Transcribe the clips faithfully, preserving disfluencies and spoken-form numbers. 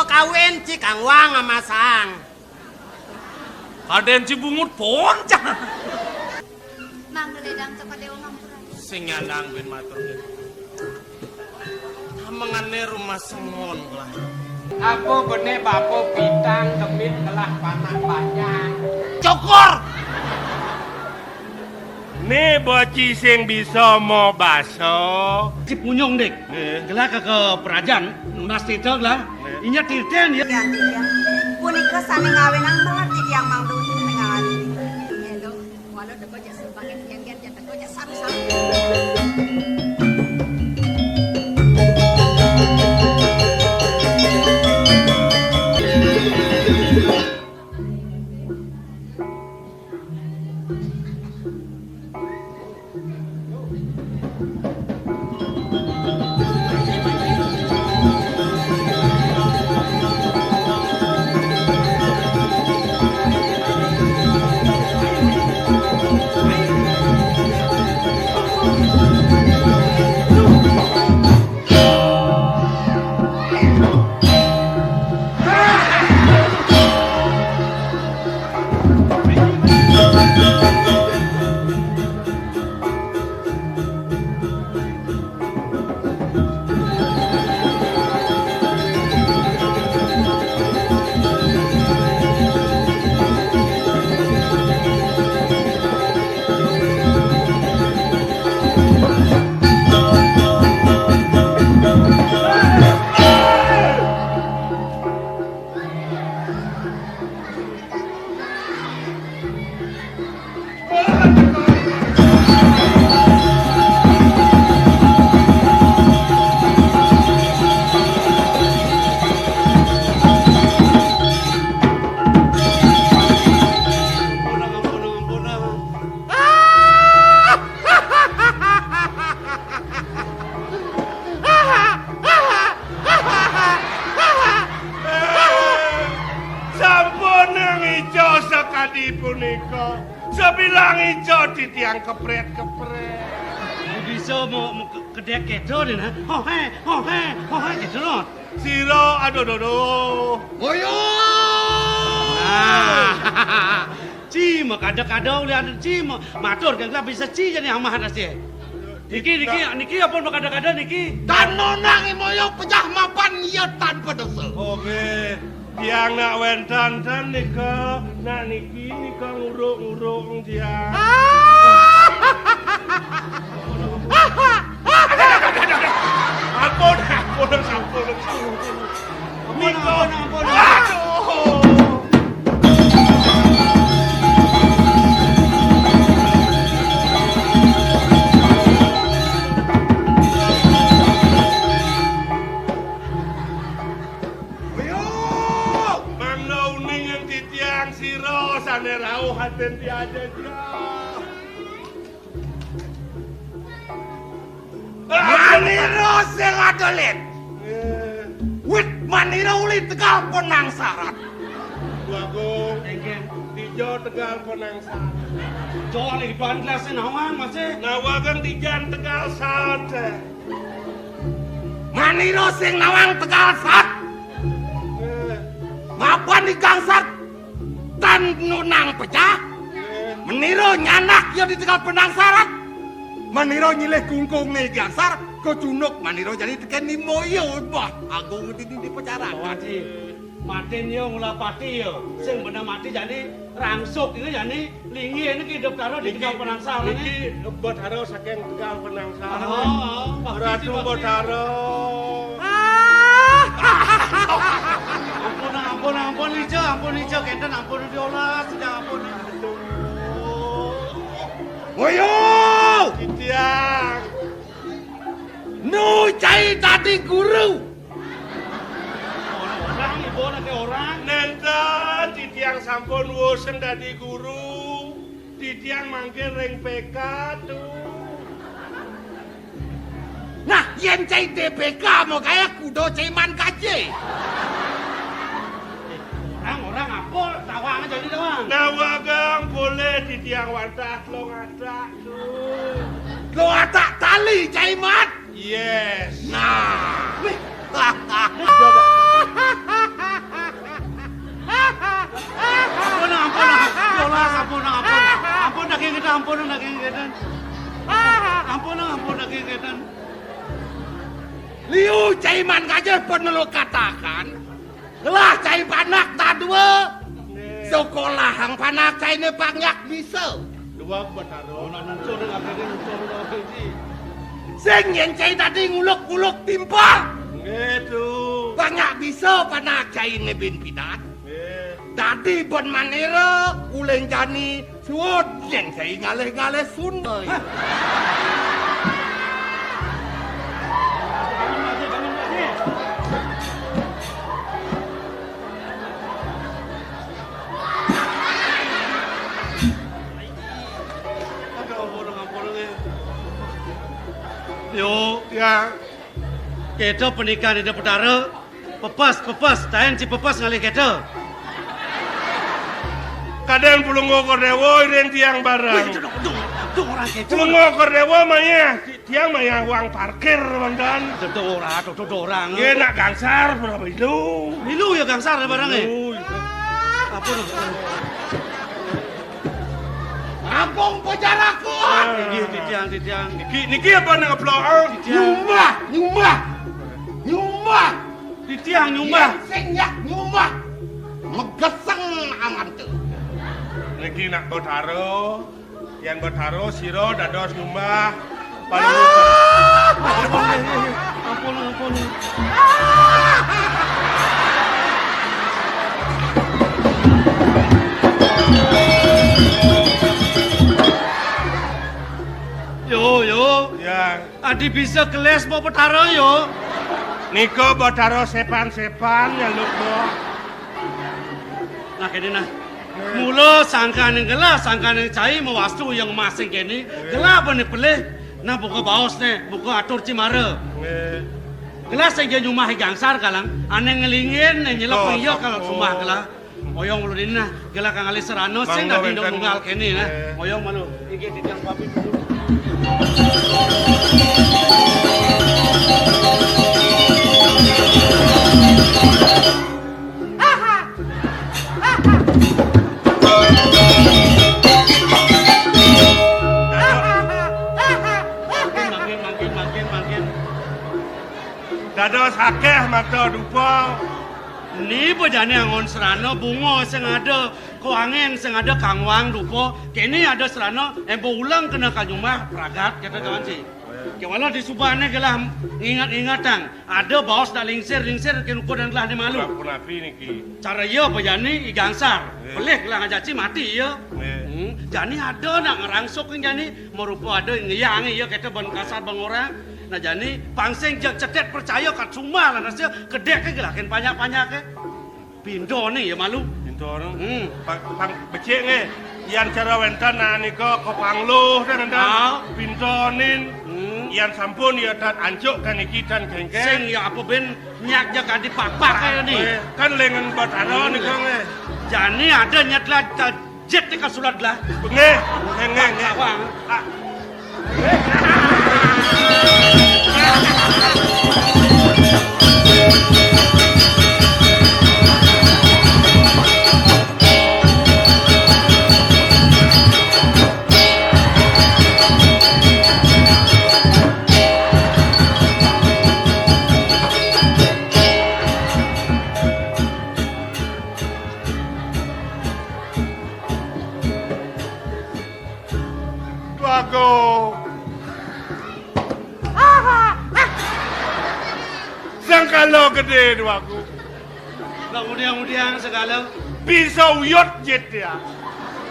Kawin ci kang wang amasang. Kadén ci bungut poncang. Mangga ledang ka Padewa ngampura. Sing nyandang bin matur. Tamengané rumah sengon lah. Apa bené bapa pitang demit ngelah panak banyak. Cukur. Né boci sing bisa mobasa. Ci punyung, Dik. Nggih. Gelah ka, ka perajan, nunas tita gelah. Nggih. Inya titen ya. Tiang, tiang. Punika sané ngawinang banget titiang mangdun tengah ati. Nggih, Dok. Walau teka jak sembangin kengken, jak teka jak saru-saru. Sampun ngica sakadi punika. Sabilang ica titiang keprét-keprét. Bisa mau, mau ke-, kedék kéto deh, nah. Hohé, hohé, hohé gitu loh. Sira, aduh, aduh, aduh. Boyo. Nah. Ci, mah kada-kada ulian ci, mah matur kan lah bisa ci jadi amah nasi. Niki, niki, niki apa mah kada-kada niki? Tan nonang imoyo pejah mapan iya tanpa dosa. Oke. Tiang nak wénten ten nika, nak niki nika nguruk-nguruk tiang. Ampun, ampun, ampun, ampun. Ampun, nika. Ampun, ampun, ampun. Aduh. Ayo! Mangda uning ing titiang sira sané rauh atin diaja dia. Manira sing adolit. Eh. Wit manira uli tegal penangsaran. Bagong. Dija tegal penangsaran. Jol iban gelas nawang masih. Nawang dijan tegal sate. Manira sing nawang tegal sat. Eh. Mapan di gangsat tan nunang pecah. Eh. Manira nyanak ya di tegal penangsaran. Manira nyilih kungkung ni gangsar, kecunduk manira jadi tekén ni moyo. Bah, agung di, di, di pecarangan. Wajib. Matin ya mula pati ya. Sing bener mati jani rangsuk ini jani linggih ini hidup taro di tegal penangsaran ini. Niki betara saking tegal penangsaran. Oh, oh, pasti, Ratu pasti. Betara. Ah! Ampun, ampun, ampun, Ijo, ampun, Ijo, kénten, ampun, diolah, sudah ampun. Woyo! Titiang. Nu cai dadi guru. Orang, ibu anak orang. Nénten, titiang sampun wusen dadi guru. Titiang mangkin ring P K tuh. Nah, yén cai D P K mau kaya kuda cai man kaji. Orang, orang apa? Tawang aja di tawang. Nah, wagang boleh titiang wantah lo ngatak tuh. Lo ngatak tali cai man. Yes. Nah. Wih. Nah, coba. Ampun, ampun. Ampun, daging kita, ampun, daging kita. Ampun, ampun, daging kita. Liu cai man gajah pun lu katakan. Gelah cai panak tadua. Sekolah hang panak cai ne panyak bisa. Dua betado. Nak nuncur dengan ini, nuncur dengan ini. Sing yen cai tadi nguluk-nguluk timpal. Gitu. Panyak bisa panak cai ne bin pidan. Dadi ban manira uleng jani suud yen sai ngalih-ngalih sun. Yo, ya. Kita pernikahan di Petara. Pepes, pepes, taén ci pepes ngalih kéto. Kadén Palungguh Kordéwa iring tiang bareng. Wih, itu dong, dong, dong orang kéto. Palungguh Kordéwa mayah, ti-, tiang mayah uang parkir, mantan. Itu, itu orang, itu, itu orang. Yé, nak gangsar, berapa itu? Milu ya gangsar ya bareng, eh? Milu, itu. Apa tuh? Ampung pejaraku. Ah, niki titiang, titiang. Niki, niki apa nak ngeplok, eh? Titiang. Nyumbah, nyumbah. Nyumbah. Titiang nyumbah. Yén sing nyak nyumbah. Megeseng aman tuh. Niki nak Betara. Yén Betara sira dados nyumbah. Paling ampun, ampun. Yo, yo. Ya. Adi bisa keles bawa Betara, yo. Nika Betara sepan-sepan ya, Luk, Mbok. Nah, kéné nah. Mula sangkaning gelah, sangkaning cai mawastu yang emas sing kéné. Gelah bani pelih, nah buka baos né, buka atur cimara. Gelah sing ja nyumah i gangsar kalang, ané ngelingin, né nyelep iya kalau sumah gelah. Oyong malu dini nah, gelah kang alih serana, sing dadi ndok nunggal kéné nah. Oyong malu. Inggih titiang pamit. Mangkin, mangkin, mangkin, mangkin, mangkin. Dados akéh mata dupa. Ni bejane angon serana bunga sing ada, kawangin sing ada kangwang dupa. Kene ada serana embo ulang kena kanyumah pragat kita kawan si. Kewala di subane gelah ngingat-ingatang. Ada baos dak lingsir-lingsir ke rupa dan gelah di malu. Punapi niki. Cara iya bejane i gangsar. Pelih gelah ngajaci mati iya. Hmm. Jani ada nak ngerangsuk jani. Merupa ada ngeyang iya kata ban kasar bang orang. Nah, jani pang sing jeg cetet percaya kat sumah lah nasi kedek ke gelakin panjak-panjak ke. Pinda ni ya malu. Pinda ni. Hmm. Pang, pang becik nge. Yan cara wenten nah nika ke pangluh dah wenten. Ah. Pinda nin. Hmm. Yan sampun ya tan ancuk kan iki tan kengke. Sing ya apa ben nyak jaga di papak kaya ni. Eh, kan lengan batara nika nge. Jani ada nyat lah Jet di kasulat lah. Nggih, nggih, nggih, nggih. Awang. Ah. Tuaku. Sangkala gedé, Tuaku. Lah, ngudiang-ngudiang segala. Bisa uyut jit ya.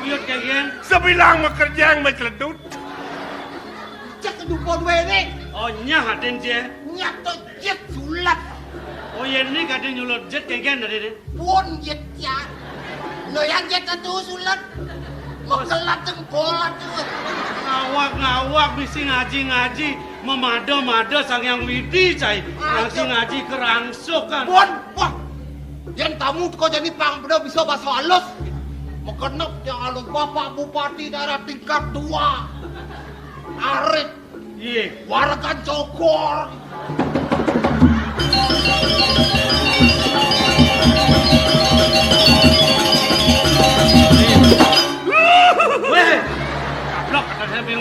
Uyut kayak gini. Sebilang makerjang macledut. Cek dupa duwe ni. Oh, nyah atin cie. Nyah to jit sulat. Oh, yen ni kadin nyulat jit kayak gini tadi ni. Pun jit ya. Lo yang jit tu sulat. Mengkelat tengkolat tu. Ngawak-ngawak bisi ngaji-ngaji, memada-mada Sang Hyang Widi cai. Aduh. Ngaji-ngaji kerangsuk kan. Pun, wah. Yen tamu teko jani pang beda bisa bahasa halus. Mekenep yang halus Bapak Bupati daerah tingkat dua. Arit. Iya. Waregan Cokor.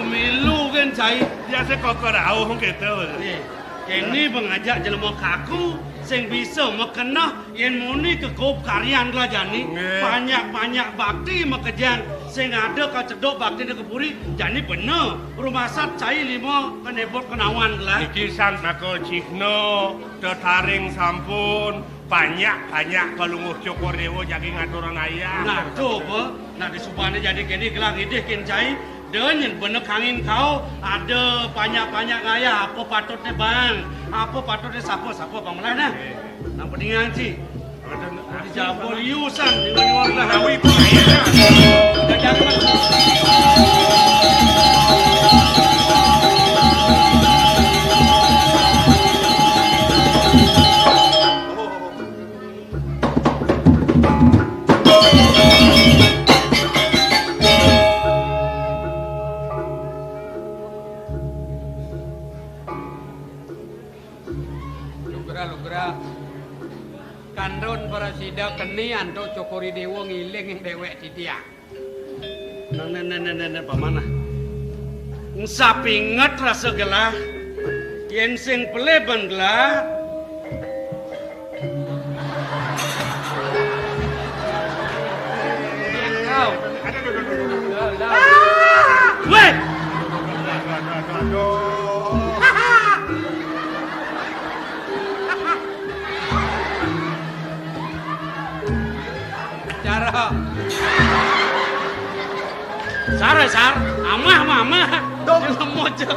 Milu kan cai. Biasa koko rauh gitu. Nih, kene pengajak jelema kaku sing bisa makeneh yen muni kekup karyan lah jani. Nggih. Banyak-banyak bakti makejang sing ada kacedok bakti ke puri jani bener. Rumasat cai lima kenebot kenawan lah. Niki sang maka cihna tetaring sampun banyak-banyak kalungguh Cokor Dewa jagi ngaturang ayah. Nah, coba. Nah, disubane jani kene gelang idih kin cai. Da nyen bener kangin kau, ada banyak-banyak ngayah, apa patutne bang, apa patutne sapa, sapa bang melah nah. Nang peningan ci. Di jaba liusan, di luar lah. Menawi bahaya. Jangan. Lugra, lugra. Kandun prasida keni antuk Cokor I Dewa ngiling dewek titiang. Nang nene nene nene pamanah. Ngsapinget rasa gelah. Yen sing pelih ban gelah. Yen kau. Weh. Cara. Sar, sar. Amah, amah, amah. Dong. Lemo cek.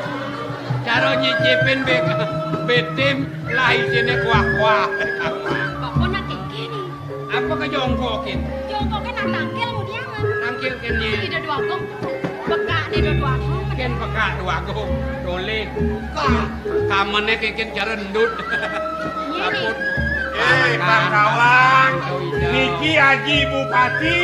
Cara nyicipin be-, betim lah isine kuah-kuah. Kok nak kene? Apa kejongkokin? Jongkokin nak tangkil mudiangan. Tangkil kene. Di dua gong. Bekak di dua gong. Ken bekak dua gong. Toleh. Ka-, kamene keken cara endut. Iya, nih. Takut. Eh, Bang Kawang. Niki Haji Bupati.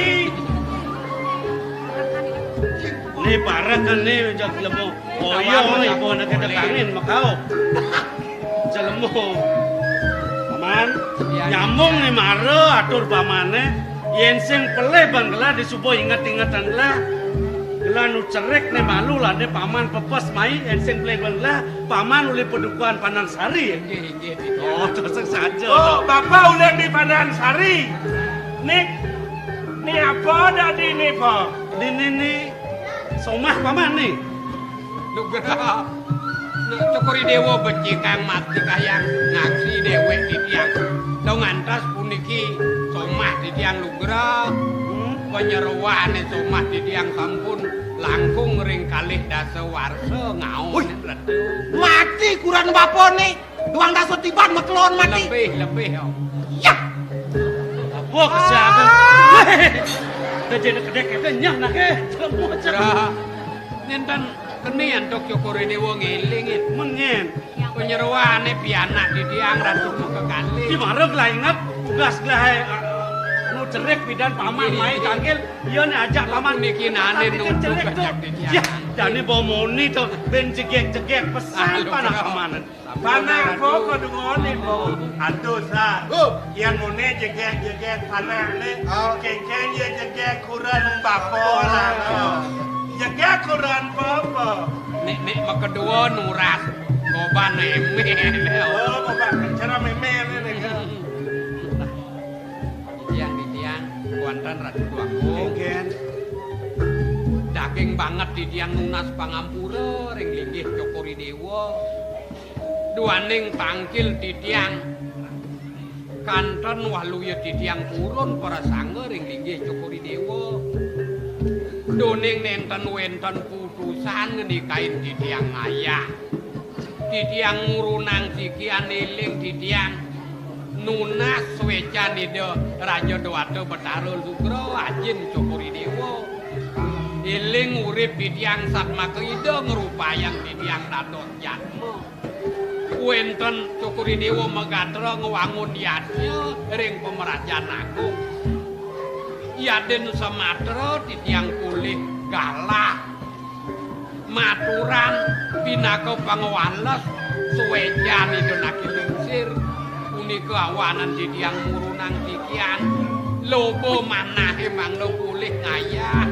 Ni bareng kan ni, jak lemo. Oh iya, ibu anak kita kangin makau. Jelemo. Paman, iya, nyambung ni mara atur pamane. Yen sing pelih ban gelah disuba inget-ingetan gelah. Gelah nu cerik ne malu lade paman pepes mai, yen sing pelih ban gelah paman ulih padukuhan Pandan Sari. Inggih, inggih, inggih. Oh, terus saja. Oh, Bapak ulih di Pandan Sari. Nik, ni apa dadi ni, Pak? Di ni, ni somah paman ni. Nugraha. Nah, Cokor I Dewa becikang mati kayang ngaksi dewek titiang. Dong antas puniki somah titiang lugra. Hmm. Panyeroane somah titiang sampun langkung ring kalih dasa warsa ngaos. Wih. Mati kuran bapane. Duang dasa tiban makelon mati. Lebih, lebih, oh. Yah. Apa kesiapan? Ah. Weh. Dah jadi kedek-kedek nyah nak, eh. Nugraha. Nenten keni antuk Cokor I Dewa ngeling, ya. Mengen. Panyeroane pianak titiang Ratu kekalih. Di mara gelah inget, tugas gelah, eh, nu cerik pidan paman mai tangkil, iya ne ajak paman. Niki nane tangkil nu cerik tu. Ajak titiang. Ya, jani bawa moni tu, ben jegek-jegek pesan panak paman. Panak apa kedua ni, Bu? Aduh, Sar. Oh. Yang muni jegek-jegek panak ni. Oh. Kengkeng ya jegek kuran bapa lah. Oh. Jegek kuran bapa. Nek, nek makedua nuras. Koban emeh. Oh, koban cara memeh ni, ni, kan. Titiang, titiang, kuantan Ratu Tuaku. Kengkeng. Daging banget titiang nunas pangampura ring linggih Cokor I Dewa. Duaning tangkil titiang kanten waluya titiang purun prasangga ring linggih Cokor I Dewa. Duaning nenten wenten putusan ngenikain titiang ngayah. Titiang ngurunang sikian eling titiang nunas swecan Ida Raja Dewata Betara Lugra ajin Cokor I Dewa. Eling urip titiang satmaka Ida ngrupayang titiang dados jatma. Wenten Cokor I Dewa magatra ngwangun yadnya ring pamrajan agung. Yadin samatra titiang polih galah maturan pinaka pangwales suwecan Ida Naki Lingsir. Punika awanan titiang murunang titiang Loba manahe mangda polih ngayah.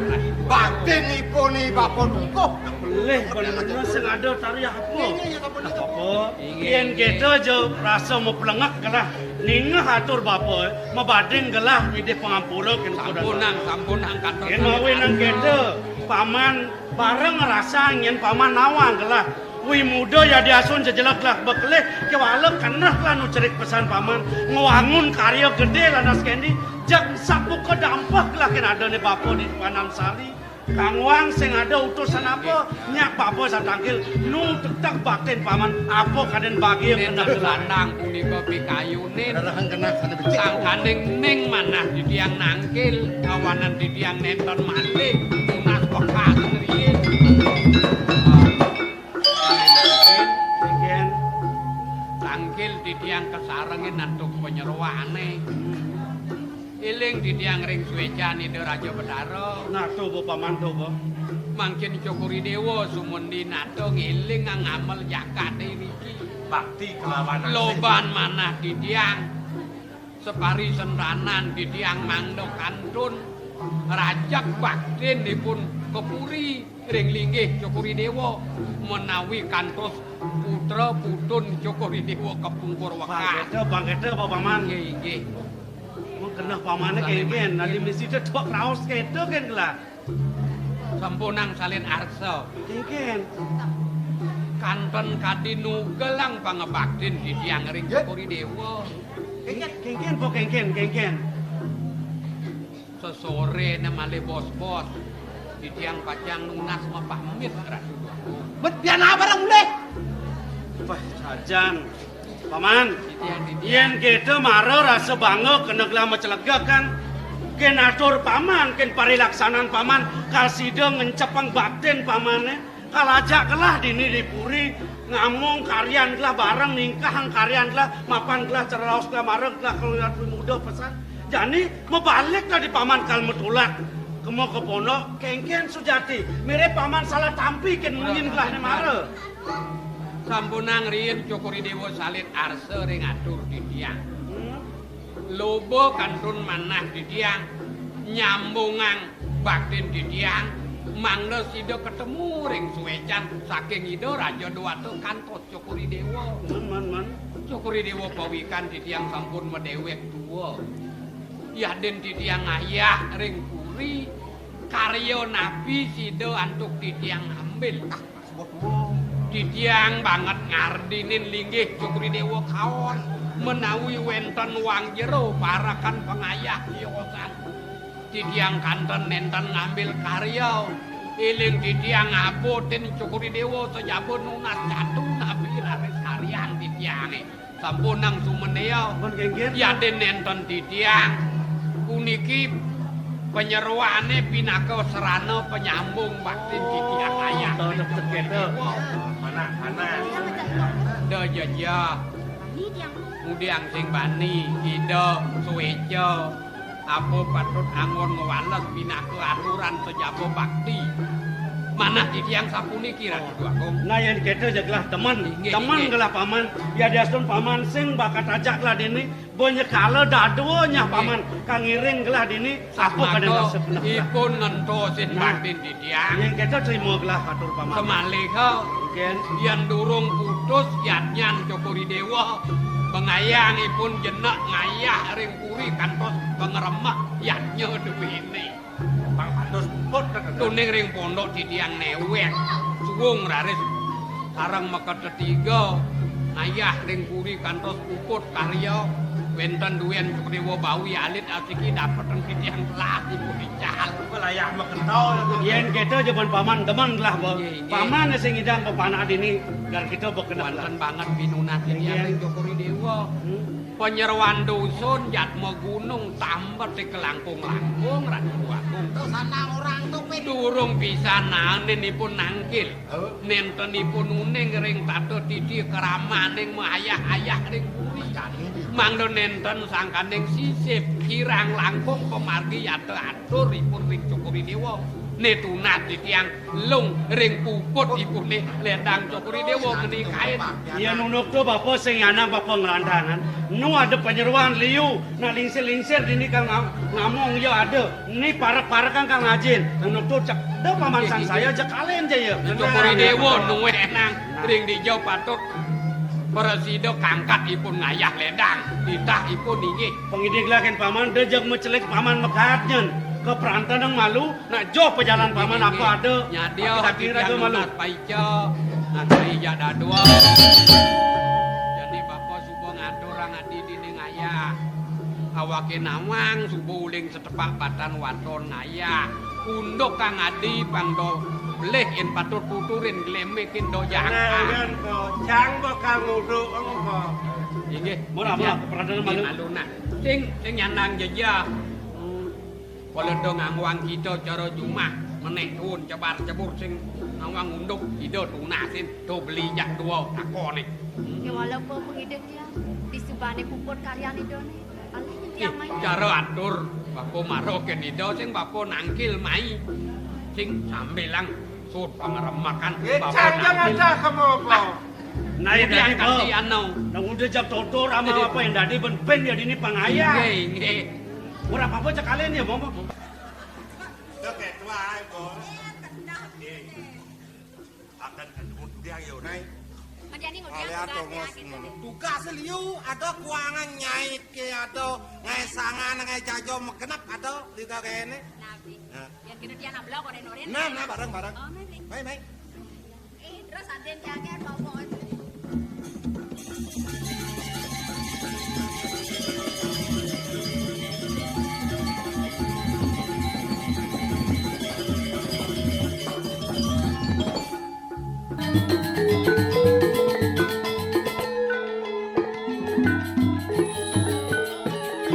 Baktinipun i bapa dukuh. Pelih bener sing ada tari apa? Nggih, nggih, ya, sampun, ya, sampun. Apa? Inggih. Yen kita aja rasa maplengek gelah ningeh atur bapa, mabading gelah midih pangampura kena. Sampunang, sampunang, kantos. Yen mawi nang kita, paman bareng ngrasa yen paman nawang gelah. Wi muda yadi asun jejelek lah bekelih, kewala keneh lah nu cerik pesan paman. Ngwangun karya gede lantas kendi, jeg sapuka dampeh lah ken adane bapa di Panam Sari. Kang Wang sing ada utusan apa, nyak bapa satangkil, nu teteg baktin paman, apa kaden bagia. Nen keneh gelah. Landang punika pikayunin. Rereheng keneh sane becik. Sangkaning ning manah titiang nangkil, kawanan titiang nenten malih, tunas bekas riyin. Nggih. Tangkil titiang kasarengin antuk panyeroane. Eling titiang ring suecan Ida Raja Betara. Nah, to, Bo, paman, to, Bo. Mangkin Cokor I Dewa sumendi nata ngeling ngamel jakate niki. Bakti kelawan asih. Loban manah titiang. Sapari sentanan titiang mangda kantun rajeg baktin ipun ka puri ring linggih Cokor I Dewa menawi kantos putra putun Cokor I Dewa kapungkur wekas. Bangketa, bangketa, Bapak Paman. Nggih, nggih. Mun keneh pamane kengken, nadi misi tetok raos keto ken gelah. Sampunang salin arsa. Kengken. Kanten kadi nugelang pangabaktin titiang ring Cokor I Dewa. Kengken, kengken, po kengken, kengken. Sesorene malih bos-bos. Titiang pacang nunas mapamit, Ratu Agung. Bet pian apa barang mulih? Wah, sajan. Paman, titiang, titiang. Yen kita mara rasa bangga kena gelah macelegekan. Ken atur paman, ken parilaksanan paman, kal sida ngencepeng baktin pamane. Kal ajak gelah dini di puri, ngamong karyan gelah bareng, ningkahang karyan gelah, mapan gelah cereraos gelah, mara gelah keluar muda pesan. Jani mabalik gelah di paman kal matulak. Kema ka pondok, kengken sujati. Mirip paman salah tampi ken munyin gelah ne mara. Sampunang riin Cokor I Dewa salin arsa ring atur titiang. Hmm. Loba kantun manah titiang, nyambungang baktin titiang, mangda sida katemu ring suecan saking Ida Raja Dewata kantos Cokor I Dewa. Men, men, men. Cokor I Dewa pawikan titiang sampun madewek tua. Yadin titiang ngayah ring puri, karya napi sida antuk titiang ambil. Titiang banget ngardinin linggih Cokor I Dewa kaon, menawi wenten wang jero parekan pangayah tiosan. Titiang kanten nenten ngambil karya. Eling titiang abutin Cokor I Dewa sajaba nunas catu napi raris karyan titiange. Sampunang sumenea. Pun kengken. Yadin nenten titiang. Puniki panyeroane pinaka serana panyambung baktin titiang ayah. Mana, mana. Da jaja. Ngudiang sing bani, Ida, sueca. Apa patut anggon ngwales pinaka aturan sajaba bakti. Manah titiang sapuniki, Ratu Agung. Nah, yen keto ja gelah temen, inggih, temen inggih. Gelah paman, yadiastun paman sing bakat ajak gelah dini, banyakala dadua nyah inggih. Paman, kang ngiring gelah dini, apa kaden rasa genep gelah. Ipun ngentosin nah. Baktin titiang. Yen keto trima gelah atur paman. Semaliha, mungkin. Yen durung putus yadnyan Cokor I Dewa, pengayang ipun jenek ngayah ring puri kantos pangremeh yadnya duwene. Pang pados puput, kan? Tuning ring pondok titiang newek, suwung raris sareng makatetiga, ngayah ring puri kantos puput karya, wenten duwen Cokor I Dewa bawi alit asiki dapeteng titiang telah ipun ical. Layah makentau. Yen keto jaban paman demen gelah, Bo. Nggih, nggih. Paman sing ngidang pepanak dini, gar kita bekenep gelah. Wenten banget pinunas titiang ring Cokor I Dewa. Hmm. Panyeroan dusun jatma gunung tambet di kelangkung-langkung Ratu Agung. Terus ana orang tuh, Pin. Durung pisan naenin ipun nangkil. Oh. Nentenipun uning ring tata titi keramaning mayah-ayah ring puri. Mangda nenten sangkaning sisip kirang langkung pamargi yata atur ipun ring Cokor I Dewa. Né tunas titiang lung ring puput ipuné Lédang Cokor I Déwa menika. Yén unduk to bapa sing nyanang bapa nglantangan. Nu ada panyeroan liu, nak lingsir-lingsir dini kang ngam-, ngamong ya ada. Né parek-parekan kang ajin. Unduk to cek da paman sangsaya jekalin ja ya. Cokor I Déwa nuwéh nang ring dija patut prasida kangkat ipun ngayah lédang. Titah ipun inggih. Pangidih lakin paman da jeg macelik paman makaat nyén. Ka prantanang malu, nak joh pajalan paman apa ada. Nyadya kira-kira malu. Paica, antri ja dadua. Jani bapa suba ngaturang adi dini ngayah. Awaké nawang suba uling setepak batan waton ngayah. Unduk kang adi pang do belih in patut tuturin glemikin do jangkang. Kan ko, jang bakal nguduk engko. Inggih. Murah, murah, pradana malu. Malu nak. Sing, sing nyandang jejah. Kala da ngangwang kita cara jumah, menék tuun cebar-cebur sing ngangwang unduk, ida tunasin, to beli jak dua takoné. Ya walaupun pengidih dia, di subane puput karyan idané. Alih tiang mai. Cara atur, bapa mara kén ida sing bapa nangkil mai. Sing sambilang sud pangremakan. Eh, bapa cang nangkil. Ada kamu apa? Nah, ini dadi, Bang. Nang udah jak totor ama apa yang dadi ben-ben ya dini pangayah. Nggih, nggih. Ora apa-apa cekalin ya, Bang. Udah kayak tua, Bos. Akan ketemu dia ya, Rai. Menjadi ngudian tugas tongos ya, gitu. Tugas liu, ada kuangan nyait ke, ada ngai sangan, ngai jajo, megenep, ada di kagene. Nabi. Ya. Yang kita dia nabla, koren-koren. Nah, nah, bareng-bareng. Oh, nabi. Baik, baik. Eh, terus ada yang jaga, bawa.